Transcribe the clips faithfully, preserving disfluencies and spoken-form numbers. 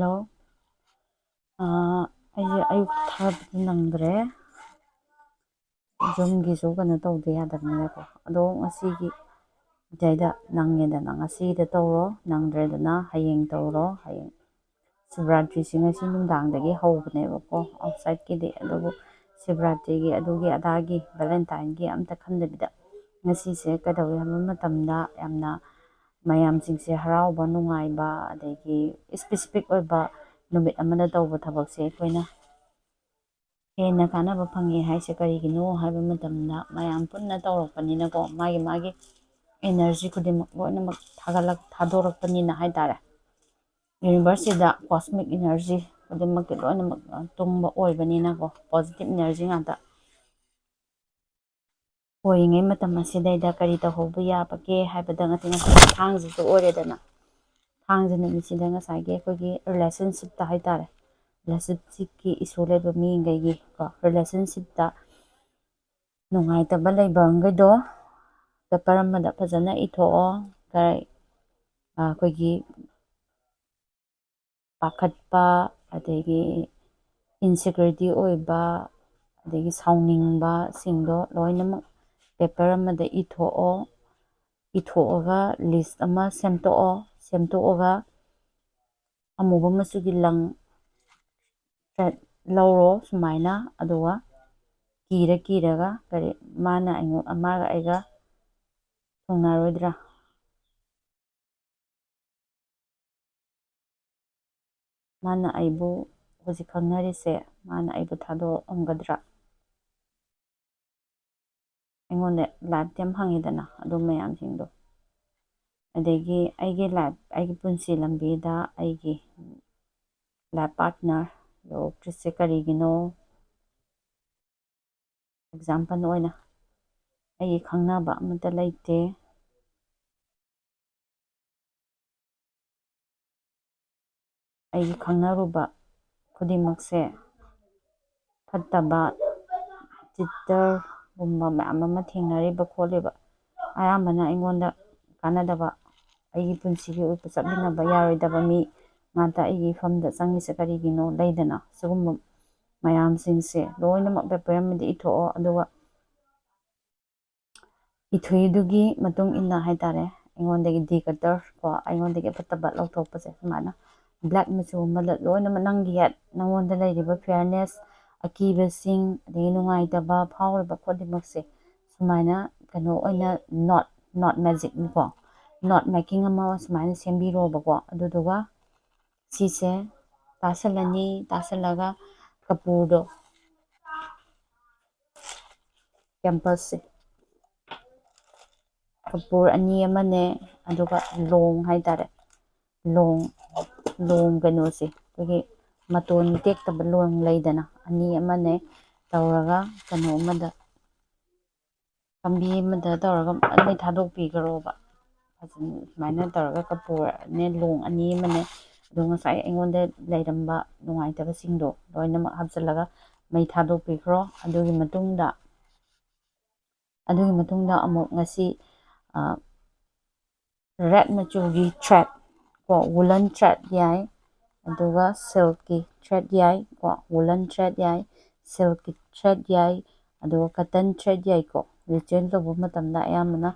Hello. ꯑꯥ, ꯑꯩꯁꯦ ꯑꯌꯨꯛ ꯊꯥꯕꯗꯤ ꯅꯪꯗ꯭ꯔꯦ꯫ ꯖꯨꯝꯒꯤꯁꯨ ꯀꯩꯅꯣ ꯇꯧꯗ ꯌꯥꯗꯕꯅꯤꯅꯀꯣ꯫ ꯑꯗꯣ ꯉꯁꯤꯒꯤ ꯏꯇꯩꯗ ꯅꯪꯉꯦꯗꯅ ꯉꯁꯤꯒꯤꯗ ꯇꯧꯔꯣ, ꯅꯪꯗ꯭ꯔꯦꯗꯅ ꯍꯌꯦꯡ ꯇꯧꯔꯣ꯫ ꯍꯌꯦꯡ ꯁꯤꯕꯔꯥꯇ꯭ꯔꯤꯁꯤ ꯉꯁꯤ ꯅꯨꯡꯗꯥꯡꯗꯒꯤ ꯍꯧꯕꯅꯦꯕꯀꯣ, ꯑꯥꯎꯠꯁꯥꯏꯠꯀꯤꯗꯤ꯫ ꯑꯗꯨꯕꯨ ꯁꯤꯕꯔꯥꯇ꯭ꯔꯤꯒꯤ, ꯑꯗꯨꯒꯤ ꯑꯗꯥꯒꯤ, ꯚꯦꯂꯦꯟꯇꯥꯏꯟꯒꯤ ꯑꯝꯇ ꯈꯟꯗꯕꯤꯗ ꯉꯁꯤꯁꯦ ꯀꯩꯗꯧꯏ ꯍꯥꯏꯕ ꯃꯇꯝꯗ ꯌꯥꯝꯅ ꯃꯌꯥꯝꯁꯤꯡꯁꯦ ꯍꯔꯥꯎꯕ, ꯅꯨꯡꯉꯥꯏꯕ, ꯑꯗꯒꯤ ꯏꯁꯄꯦꯁꯤꯐꯤꯛ ꯑꯣꯏꯕ ꯅꯨꯃꯤꯠ ꯑꯃꯗ ꯇꯧꯕ ꯊꯕꯛꯁꯦ ꯑꯩꯈꯣꯏꯅ ꯍꯦꯟꯅ ꯀꯥꯟꯅꯕ ꯐꯪꯉꯦ ꯍꯥꯏꯁꯦ ꯀꯔꯤꯒꯤꯅꯣ ꯍꯥꯏꯕ ꯃꯇꯝꯗ, ꯃꯌꯥꯝ ꯄꯨꯟꯅ ꯇꯧꯔꯛꯄꯅꯤꯅꯀꯣ, ꯃꯥꯒꯤ ꯃꯥꯒꯤ ꯏꯅꯔꯖꯤ ꯈꯨꯗꯤꯡꯃꯛ ꯂꯣꯏꯅꯃꯛ ꯊꯥꯒꯠꯂꯛ-, ꯊꯥꯗꯣꯔꯛꯄꯅꯤꯅ ꯍꯥꯏꯇꯥꯔꯦ꯫ ꯌꯨꯅꯤꯚꯔꯁꯁꯤꯗ ꯀꯣꯁꯃꯤꯛ ꯏꯅꯔꯖꯤ ꯈꯨꯗꯤꯡꯃꯛꯀꯤ ꯂꯣꯏꯅꯃꯛ ꯇꯨꯡꯕ ꯑꯣꯏꯕꯅꯤꯅꯀꯣ, ꯄꯣꯖꯤꯇꯤꯚ ꯏꯅꯔꯖꯤ ꯉꯥꯛꯇ ꯑꯣꯏꯔꯤꯉꯩ ꯃꯇꯝ ꯑꯁꯤꯗꯩꯗ ꯀꯔꯤ ꯇꯧꯍꯧꯕ ꯌꯥꯕꯒꯦ ꯍꯥꯏꯕꯗ, ꯉꯁꯤ, ꯉꯁꯤ ꯊꯥꯡꯖꯁꯨ ꯑꯣꯏꯔꯦꯗꯅ, ꯊꯥꯡꯖ ꯅꯨꯃꯤꯠꯁꯤꯗ ꯉꯁꯥꯏꯒꯤ ꯑꯩꯈꯣꯏꯒꯤ ꯔꯤꯂꯦꯁꯟꯁꯤꯞꯇ ꯍꯥꯏꯇꯥꯔꯦ, ꯔꯤꯂꯦꯁꯟꯁꯤꯞꯀꯤ ꯏꯁꯨ ꯂꯩꯕ ꯃꯤꯈꯩꯒꯤ ꯀꯣ, ꯔꯤꯂꯦꯁꯟꯁꯤꯞꯇ ꯅꯨꯡꯉꯥꯏꯇꯕ ꯂꯩꯕ ꯃꯈꯩꯗꯣ ꯄꯦꯄꯔ ꯑꯃꯗ ꯐꯖꯅ ꯏꯊꯣꯛꯑꯣ꯫ ꯈꯔ, ꯑ, ꯑꯩꯈꯣꯏꯒꯤ ꯄꯥꯈꯠꯄ, ꯑꯗꯒꯤ ꯏꯟꯁꯦꯀ꯭ꯌꯨꯔꯤꯇꯤ ꯑꯣꯏꯕ, ꯑꯗꯒꯤ ꯁꯥꯎꯅꯤꯡꯕꯁꯤꯡꯗꯣ ꯂꯣꯏꯅꯃꯛ ꯄꯦꯄꯔ ꯑꯃꯗ ꯏꯊꯣꯛꯑꯣ꯫ ꯏꯊꯣꯛꯑꯒ ꯂꯤꯁ ꯑꯃ ꯁꯦꯝꯗꯣꯛꯑꯣ꯫ ꯁꯦꯝꯗꯣꯛꯑꯒ ꯑꯃꯨꯕ ꯃꯆꯨꯒꯤ ꯂꯪ ꯂꯧꯔꯣ ꯁꯨꯃꯥꯏꯅ, ꯑꯗꯨꯒ ꯀꯤꯔ ꯀꯤꯔꯒ, ꯀꯔꯤ, ꯃꯥꯅ ꯑꯩꯉꯣꯟ-, ꯃꯥꯒ ꯑꯩꯒ ꯊꯨꯡꯅꯔꯣꯏꯗ꯭ꯔꯥ? ꯃꯥꯅ ꯑꯩꯕꯨ ꯍꯧꯖꯤꯛ ꯈꯪꯅꯔꯤꯁꯦ, ꯃꯥꯅ ꯑꯩꯕꯨ ꯊꯥꯗꯣꯛꯑꯝꯒꯗ꯭ꯔꯥ? ꯑꯩꯉꯣꯟꯗ ꯂꯥꯏꯐꯇꯤ ꯌꯥꯝ ꯍꯪꯉꯤꯗꯅ, ꯑꯗꯨ ꯃꯌꯥꯝꯁꯤꯡꯗꯣ꯫ ꯑꯗꯒꯤ ꯑꯩꯒꯤ ꯂꯥꯏꯐ, ꯑꯩꯒꯤ ꯄꯨꯟꯁꯤ ꯂꯝꯕꯤꯗ ꯑꯩꯒꯤ ꯂꯥꯏꯐ ꯄꯥꯔꯠꯅꯔ ꯌꯧꯔꯛꯇ꯭ꯔꯤꯁꯦ ꯀꯔꯤꯒꯤꯅꯣ? ꯑꯦꯛꯖꯥꯝꯄꯜ ꯑꯣꯏꯅ, ꯑꯩꯒꯤ ꯈꯪꯅꯕ ꯑꯃꯠꯇ ꯂꯩꯇꯦ꯫ ꯑꯩꯒꯤ ꯈꯪꯅꯔꯨꯕ ꯈꯨꯗꯤꯡꯃꯛꯁꯦ ꯐꯠꯇꯕ, ꯆꯤꯇꯔꯒꯨꯝꯕ ꯃꯌꯥꯝ ꯑꯃ ꯊꯦꯡꯅꯔꯤꯕ ꯈꯣꯠꯂꯤꯕ, ꯑꯌꯥꯝꯕꯅ ꯑꯩꯉꯣꯟꯗ ꯀꯥꯟꯅꯗꯕ, ꯑꯩꯒꯤ ꯄꯨꯟꯁꯤꯒꯤ ꯑꯣꯏꯕ ꯆꯠꯃꯤꯟꯅꯕ ꯌꯥꯔꯣꯏꯗꯕ ꯃꯤ ꯉꯥꯛꯇ ꯑꯩꯒꯤ ꯏꯐꯝꯗ ꯆꯪꯉꯤꯁꯦ ꯀꯔꯤꯒꯤꯅꯣ? ꯂꯩꯗꯅ ꯁꯤꯒꯨꯝꯕ ꯃꯌꯥꯝꯁꯤꯡꯁꯦ ꯂꯣꯏꯅꯃꯛ ꯄꯦꯄꯔ ꯑꯃꯗ ꯏꯊꯣꯛꯑꯣ꯫ ꯑꯗꯨꯒ ꯏꯊꯣꯛꯏꯗꯨꯒꯤ ꯃꯇꯨꯡ ꯏꯟꯅ ꯍꯥꯏꯇꯥꯔꯦ, ꯑꯩꯉꯣꯟꯗꯒꯤ ꯗꯤꯀꯇꯔ ꯀꯣ, ꯑꯩꯉꯣꯟꯗꯒꯤ ꯑꯐꯠꯇꯕ ꯂꯧꯊꯣꯛꯄꯁꯦ ꯁꯨꯃꯥꯏꯅ ꯕ꯭ꯂꯦꯛ ꯃꯆꯨ ꯑꯃꯗ ꯂꯣꯏꯅꯃꯛ ꯅꯪꯒꯤ ꯍꯦꯠ, ꯅꯪꯉꯣꯟꯗ ꯂꯩꯔꯤꯕ ꯐꯤꯌꯔꯅꯦꯁ, ꯑꯀꯤꯕꯁꯤꯡ, ꯑꯗꯒꯤ ꯅꯨꯡꯉꯥꯏꯇꯕ ꯐꯥꯎꯔꯤꯕ ꯈꯨꯗꯤꯡꯃꯛꯁꯦ ꯁꯨꯃꯥꯏꯅ ꯀꯩꯅꯣ ꯑꯣꯏꯅ ꯅꯣꯠ, ꯅꯣꯠ ꯃꯦꯖꯤꯛꯅꯤꯀꯣ, ꯅꯣꯠ ꯃꯦꯀꯤꯡ ꯑꯃ ꯁꯨꯃꯥꯏꯅ ꯁꯦꯝꯕꯤꯔꯣꯕꯀꯣ꯫ ꯑꯗꯨꯗꯨꯒ ꯁꯤꯁꯦ ꯇꯥꯁꯜꯂꯅꯤ, ꯇꯥꯁꯜꯂꯒ ꯀꯄꯨꯔꯗꯣ, ꯀꯦꯝꯄꯁꯁꯦ ꯀꯄꯨꯔ ꯑꯅꯤ ꯑꯃꯅꯦ, ꯑꯗꯨꯒ ꯂꯣꯡ ꯍꯥꯏꯇꯥꯔꯦ, ꯂꯣꯡ, ꯂꯣꯡ ꯀꯩꯅꯣꯁꯦ, ꯑꯩꯈꯣꯏꯒꯤ ꯃꯇꯣꯟ ꯇꯦꯛꯇꯕ ꯂꯣꯡ ꯂꯩꯗꯅ, ꯑꯅꯤ ꯑꯃꯅꯦ ꯇꯧꯔꯒ ꯀꯩꯅꯣ ꯑꯃꯗ, ꯄꯥꯝꯕꯤ ꯑꯃꯗ ꯇꯧꯔꯒ ꯃꯩ ꯊꯥꯗꯣꯛꯄꯤꯈ꯭ꯔꯣꯕ꯫ ꯐꯖꯅ ꯁꯨꯃꯥꯏꯅ ꯇꯧꯔꯒ ꯀꯄꯨꯔꯅꯦ, ꯂꯣꯡ ꯑꯅꯤ ꯑꯃꯅꯦ, ꯑꯗꯣ ꯉꯁꯥꯏ ꯑꯩꯉꯣꯟꯗ ꯂꯩꯔꯝꯕ ꯅꯨꯡꯉꯥꯏꯇꯕꯁꯤꯡꯗꯣ ꯂꯣꯏꯅꯃꯛ ꯍꯥꯞꯆꯤꯜꯂꯒ ꯃꯩ ꯊꯥꯗꯣꯛꯄꯤꯈ꯭ꯔꯣ꯫ ꯑꯗꯨꯒꯤ ꯃꯇꯨꯡꯗ, ꯑꯗꯨꯒꯤ ꯃꯇꯨꯡꯗ ꯑꯃꯨꯛ ꯉꯁꯤ ꯔꯦꯠ ꯃꯆꯨꯒꯤ ꯊ꯭ꯔꯦꯠ ꯀꯣ, ꯋꯨꯂꯟ ꯊ꯭ꯔꯦꯠ ꯌꯥꯏ, ꯑꯗꯨꯒ ꯁꯤꯜꯛꯀꯤ ꯊ꯭ꯔꯦꯠ ꯌꯥꯏ ꯀꯣ, ꯋꯨꯂꯟ ꯊ꯭ꯔꯦꯠ ꯌꯥꯏ, ꯁꯤꯜꯛꯀꯤ ꯊ꯭ꯔꯦꯠ ꯌꯥꯏ, ꯑꯗꯨꯒ ꯀꯇꯟ ꯊ꯭ꯔꯦꯠ ꯌꯥꯏꯀꯣ꯫ ꯔꯤꯆꯨꯋꯦꯜ ꯇꯧꯕ ꯃꯇꯝꯗ ꯑꯌꯥꯝꯕꯅ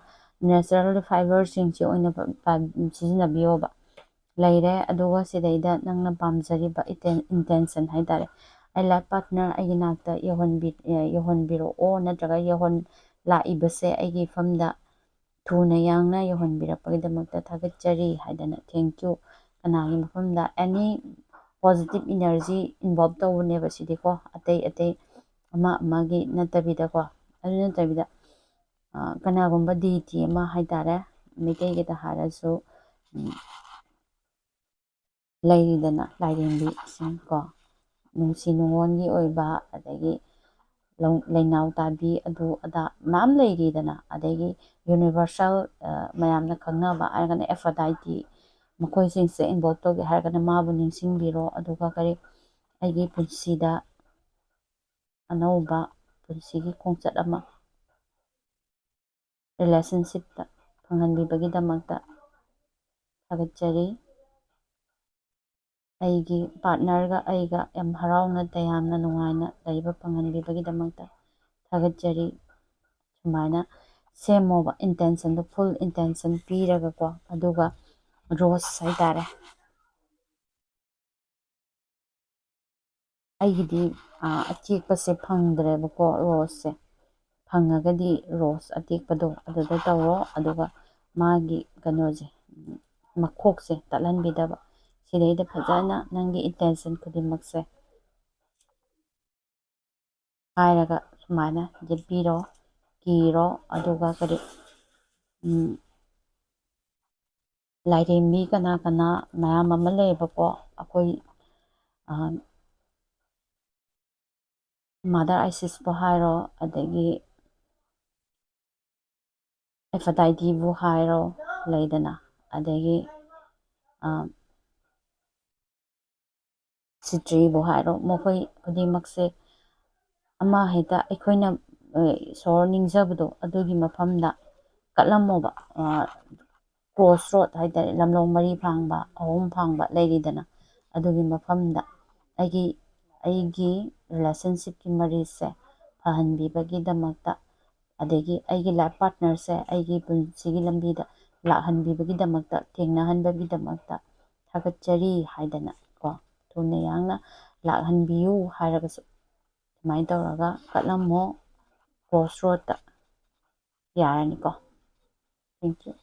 ꯅꯦꯆꯔꯦꯜ ꯐꯥꯏꯕꯔꯁꯤꯡꯁꯦ ꯑꯣꯏꯅ ꯄ-, ꯄ-, ꯁꯤꯖꯤꯟꯅꯕꯤꯌꯣꯕ꯫ ꯂꯩꯔꯦ꯫ ꯑꯗꯨꯒ ꯁꯤꯗꯩꯗ ꯅꯪꯅ ꯄꯥꯝꯖꯔꯤꯕ ꯏꯇꯦꯟ-, ꯏꯟꯇꯦꯟꯁꯟ ꯍꯥꯏꯇꯥꯔꯦ, "ꯑꯩ ꯂꯥꯏꯐ ꯄꯥꯔꯠꯅꯔ ꯑꯩꯒꯤ ꯅꯥꯛꯇ ꯌꯧꯍꯟꯕꯤ-, ꯑꯦ, ꯌꯧꯍꯟꯕꯤꯔꯛꯑꯣ", ꯅꯠꯇ꯭ꯔꯒ "ꯌꯧꯍꯟ-, ꯂꯥꯛꯏꯕꯁꯦ ꯑꯩꯒꯤ ꯏꯐꯝꯗ ꯊꯨꯅ ꯌꯥꯡꯅ ꯌꯧꯍꯟꯕꯤꯔꯛꯄꯒꯤꯗꯃꯛꯇ ꯊꯥꯒꯠꯆꯔꯤ" ꯍꯥꯏꯗꯅ, "Thank you", ꯀꯅꯥꯒꯤ ꯃꯐꯝꯗ, ꯑꯦꯅꯤ ꯄꯣꯖꯤꯇꯤꯞ ꯏꯅꯔꯖꯤ ꯏꯟꯚꯣꯜꯕ ꯇꯧꯕꯅꯦꯕ ꯁꯤꯗꯤꯀꯣ, ꯑꯇꯩ ꯑꯇꯩ ꯑꯃ ꯑꯃꯒꯤ ꯅꯠꯇꯕꯤꯗꯀꯣ꯫ ꯑꯗꯨ ꯅꯠꯇꯕꯤꯗ, ꯑ, ꯀꯅꯥꯒꯨꯝꯕ ꯗꯤꯏꯇꯤ ꯑꯃ ꯍꯥꯏꯇꯥꯔꯦ, ꯃꯩꯇꯩꯒꯤꯗ ꯍꯥꯏꯔꯁꯨ, ꯎꯝ, ꯂꯩꯔꯤꯗꯅ, ꯂꯥꯏꯔꯦꯝꯕꯤꯁꯤꯡ ꯀꯣ, ꯅꯨꯡꯁꯤ ꯅꯨꯡꯉꯣꯟꯒꯤ ꯑꯣꯏꯕ, ꯑꯗꯒꯤ ꯂꯧ-, ꯂꯩꯅꯥꯎ ꯇꯥꯕꯤ, ꯑꯗꯨ ꯑꯗꯥ ꯃꯌꯥꯝ ꯂꯩꯔꯤꯗꯅ, ꯑꯗꯒꯤ ꯌꯨꯅꯤꯚꯔꯁꯦꯜ, ꯑ, ꯃꯌꯥꯝꯅ ꯈꯪꯅꯕ ꯍꯥꯏꯔꯒꯅ ꯑꯦꯐ꯭ꯔꯣꯗꯥꯏꯇꯤ, ꯃꯈꯣꯏꯁꯤꯡꯁꯦ ꯏꯟꯚꯣꯜꯕ ꯇꯧꯒꯦ ꯍꯥꯏꯔꯒꯅ ꯃꯥꯕꯨ ꯅꯤꯡꯁꯤꯡꯕꯤꯔꯣ꯫ ꯑꯗꯨꯒ ꯀꯔꯤ, ꯑꯩꯒꯤ ꯄꯨꯟꯁꯤꯗ ꯑꯅꯧꯕ ꯄꯨꯟꯁꯤꯒꯤ ꯈꯣꯡꯆꯠ ꯑꯃ ꯔꯤꯂꯦꯁꯟꯁꯤꯞꯇ ꯐꯪꯍꯟꯕꯤꯕꯒꯤꯗꯃꯛꯇ ꯊꯥꯒꯠꯆꯔꯤ꯫ ꯑꯩꯒꯤ ꯄꯥꯔꯠꯅꯔꯒ ꯑꯩꯒ ꯌꯥꯝ ꯍꯔꯥꯎꯅ ꯇꯌꯥꯝꯅ ꯅꯨꯡꯉꯥꯏꯅ ꯂꯩꯕ ꯐꯪꯍꯟꯕꯤꯕꯒꯤꯗꯃꯛꯇ ꯊꯥꯒꯠꯆꯔꯤ꯫ ꯁꯨꯃꯥꯏꯅ ꯁꯦꯝꯃꯣꯕ, ꯏꯟꯇꯦꯟꯁꯟꯗꯣ, ꯐꯨꯜ ꯏꯟꯇꯦꯟꯁꯟ ꯄꯤꯔꯒꯀꯣ꯫ ꯑꯗꯨꯒ ꯔꯣꯁ ꯍꯥꯏꯇꯥꯔꯦ, ꯑꯩꯒꯤꯗꯤ ꯑꯇꯦꯛꯄꯁꯦ ꯐꯪꯗ꯭ꯔꯦꯕꯀꯣ꯫ ꯔꯣꯁꯁꯦ ꯐꯪꯉꯒꯗꯤ ꯔꯣꯁ ꯑꯇꯦꯛꯄꯗꯣ ꯑꯗꯨꯗ ꯇꯧꯔꯣ꯫ ꯑꯗꯨꯒ ꯃꯥꯒꯤ ꯀꯩꯅꯣꯁꯦ, ꯃꯈꯣꯛꯁꯦ ꯇꯠꯍꯟꯕꯤꯗꯕ꯫ ꯁꯤꯗꯩꯗ ꯐꯖꯅ ꯅꯪꯒꯤ ꯏꯟꯇꯦꯟꯁꯟ ꯈꯨꯗꯤꯡꯃꯛꯁꯦ ꯍꯥꯏꯔꯒ ꯁꯨꯃꯥꯏꯅ ꯌꯦꯠꯄꯤꯔꯣ, ꯀꯤꯔꯣ꯫ ꯑꯗꯨꯒ ꯀꯔꯤ, ꯂꯥꯏꯔꯦꯝꯕꯤ ꯀꯅꯥ ꯀꯅꯥ ꯃꯌꯥꯝ ꯑꯃ ꯂꯩꯌꯦꯕꯀꯣ꯫ ꯑꯩꯈꯣꯏ ꯃꯥꯗꯔ ꯑꯥꯏꯁꯤꯁꯄꯨ ꯍꯥꯏꯔꯣ, ꯑꯗꯒꯤ ꯑꯦꯐ꯭ꯔꯣꯗꯥꯏꯇꯤꯕꯨ ꯍꯥꯏꯔꯣ, ꯂꯩꯗꯅ, ꯑꯗꯒꯤ ꯁꯤꯇ꯭ꯔꯤꯕꯨ ꯍꯥꯏꯔꯣ, ꯃꯈꯣꯏ ꯈꯨꯗꯤꯡꯃꯛꯁꯦ ꯑꯃ ꯍꯦꯛꯇ ꯑꯩꯈꯣꯏꯅ ꯏꯁꯣꯔ ꯅꯤꯡꯖꯕꯗꯣ ꯑꯗꯨꯒꯤ ꯃꯐꯝꯗ ꯀꯠꯂꯝꯃꯣꯕ꯫ ꯀ꯭ꯔꯣꯁ ꯔꯣꯗ ꯍꯥꯏꯇꯥꯔꯦ, ꯂꯝꯂꯣꯡ ꯃꯔꯤ ꯐꯥꯡꯕ, ꯑꯍꯨꯝ ꯐꯥꯡꯕ ꯂꯩꯔꯤꯗꯅ, ꯑꯗꯨꯒꯤ ꯃꯐꯝꯗ ꯑꯩꯒꯤ ꯑꯩꯒꯤ ꯔꯤꯂꯦꯁꯟꯁꯤꯞꯀꯤ ꯃꯔꯤꯁꯦ ꯐꯍꯟꯕꯤꯕꯒꯤꯗꯃꯛꯇ, ꯑꯗꯒꯤ ꯑꯩꯒꯤ ꯂꯥꯏꯐ ꯄꯥꯔꯠꯅꯔꯁꯦ ꯑꯩꯒꯤ ꯄꯨꯟꯁꯤꯒꯤ ꯂꯝꯕꯤꯗ ꯂꯥꯛꯍꯟꯕꯤꯕꯒꯤꯗꯃꯛꯇ, ꯊꯦꯡꯅꯍꯟꯕꯒꯤꯗꯃꯛꯇ ꯊꯥꯒꯠꯆꯔꯤ ꯍꯥꯏꯗꯅ ꯀꯣ, ꯊꯨꯅ ꯌꯥꯡꯅ ꯂꯥꯛꯍꯟꯕꯤꯌꯨ ꯍꯥꯏꯔꯒꯁꯨ ꯑꯗꯨꯃꯥꯏꯅ ꯇꯧꯔꯒ ꯀꯠꯂꯝꯃꯣ ꯀ꯭ꯔꯣꯁ ꯔꯣꯗꯇ꯫ ꯌꯥꯔꯅꯤꯀꯣ꯫ Thank you꯫